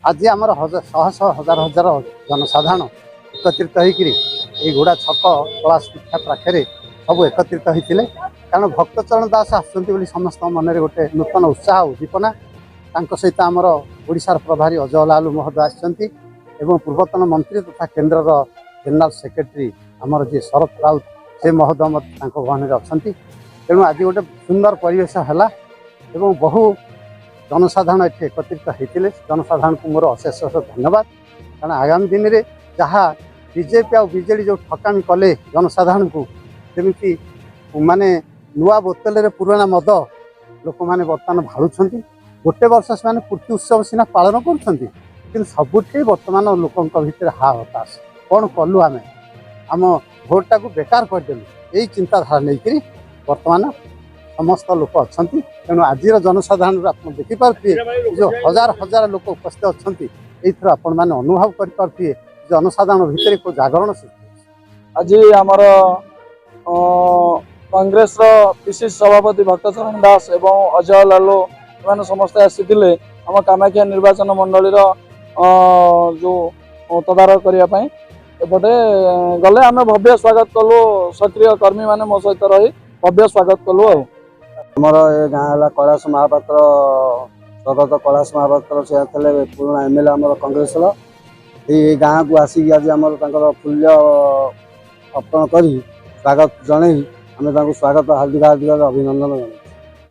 ଆଜି ଆମର ଶହ ଶହ, ହଜାର ହଜାର ଜନସାଧାରଣ ଏକତ୍ରିତ ହେଇକିରି ଏଇ ଘୋଡ଼ା ଛକ କୈଳାସ ପୀଠ ପାଖରେ ସବୁ ଏକତ୍ରିତ ହେଇଥିଲେ। କାରଣ ଭକ୍ତଚରଣ ଦାସ ଆସୁଛନ୍ତି ବୋଲି ସମସ୍ତଙ୍କ ମନରେ ଗୋଟେ ନୂତନ ଉତ୍ସାହ, ଉଦ୍ଦୀପନା। ତାଙ୍କ ସହିତ ଆମର ଓଡ଼ିଶାର ପ୍ରଭାରୀ ଅଜୟ ଲାଲୁ ମହୋଦୟ ଆସିଛନ୍ତି ଏବଂ ପୂର୍ବତନ ମନ୍ତ୍ରୀ ତଥା କେନ୍ଦ୍ରର ଜେନେରାଲ ସେକ୍ରେଟାରୀ ଆମର ଯିଏ ଶରତ ରାଉତ, ସେ ମହୋଦୟ ମଧ୍ୟ ତାଙ୍କ ଗହଣରେ ଅଛନ୍ତି। ତେଣୁ ଆଜି ଗୋଟେ ସୁନ୍ଦର ପରିବେଶ ହେଲା ଏବଂ ବହୁ ଜନସାଧାରଣ ଏଠି ଏକତ୍ରିତ ହେଇଥିଲେ। ଜନସାଧାରଣଙ୍କୁ ମୋର ଅଶେଷ ଅଶେଷ ଧନ୍ୟବାଦ। କାରଣ ଆଗାମୀ ଦିନରେ ଯାହା ବିଜେପି ଆଉ ବିଜେଡ଼ି ଯେଉଁ ଠକାମି କଲେ ଜନସାଧାରଣଙ୍କୁ, ଯେମିତି ମାନେ ନୂଆ ବୋତଲରେ ପୁରୁଣା ମଦ ଲୋକମାନେ ବର୍ତ୍ତମାନ ଢାଳୁଛନ୍ତି। ଗୋଟେ ବର୍ଷ ସେମାନେ ପୂର୍ତ୍ତି ଉତ୍ସବ ସିନା ପାଳନ କରୁଛନ୍ତି, କିନ୍ତୁ ସବୁଠି ବର୍ତ୍ତମାନ ଲୋକଙ୍କ ଭିତରେ ହା ହତାଶ। କ'ଣ କଲୁ ଆମେ, ଆମ ଭୋଟଟାକୁ ବେକାର କରିଦେଲୁ, ଏଇ ଚିନ୍ତାଧାରା ନେଇକରି ବର୍ତ୍ତମାନ ସମସ୍ତ ଲୋକ ଅଛନ୍ତି। ତେଣୁ ଆଜିର ଜନସାଧାରଣରୁ ଆପଣ ଦେଖିପାରୁଥିବେ, ଯେଉଁ ହଜାର ହଜାର ଲୋକ ଉପସ୍ଥିତ ଅଛନ୍ତି, ଏଇଥିରୁ ଆପଣମାନେ ଅନୁଭବ କରିପାରୁଥିବେ ଜନସାଧାରଣ ଭିତରେ କେଉଁ ଜାଗରଣ ସୃଷ୍ଟି ହେଇଛି। ଆଜି ଆମର କଂଗ୍ରେସର ପିସିସି ସଭାପତି ଭକ୍ତଚରଣ ଦାସ ଏବଂ ଅଜୟ ଲାଲୁ ଏମାନେ ସମସ୍ତେ ଆସିଥିଲେ ଆମ କାମାକ୍ଷା ନିର୍ବାଚନ ମଣ୍ଡଳୀର ଯୋଉ ତଦାରଖ କରିବା ପାଇଁ। ଏପଟେ ଗଲେ ଆମେ ଭବ୍ୟ ସ୍ୱାଗତ କଲୁ। ସକ୍ରିୟ କର୍ମୀମାନେ ମୋ ସହିତ ରହି ଭବ୍ୟ ସ୍ୱାଗତ କଲୁ। ଆଉ ଆମର ଏ ଗାଁ ହେଲା କୈଳାସ ମହାପାତ୍ର, ସ୍ୱର୍ଗତ କୈଳାସ ମହାପାତ୍ର। ସେ ଥିଲେ ପୁରୁଣା ଏମଏଲଏ ଆମର କଂଗ୍ରେସର। ଏଇ ଗାଁକୁ ଆସିକି ଆଜି ଆମର ତାଙ୍କର ଫୁଲ ଅର୍ପଣ କରି ସ୍ୱାଗତ ଜଣେଇ ଆମେ ତାଙ୍କୁ ସ୍ୱାଗତ, ହାର୍ଦ୍ଦିକ ହାର୍ଦ୍ଦିକ ଅଭିନନ୍ଦନ ଜଣାଇଛୁ।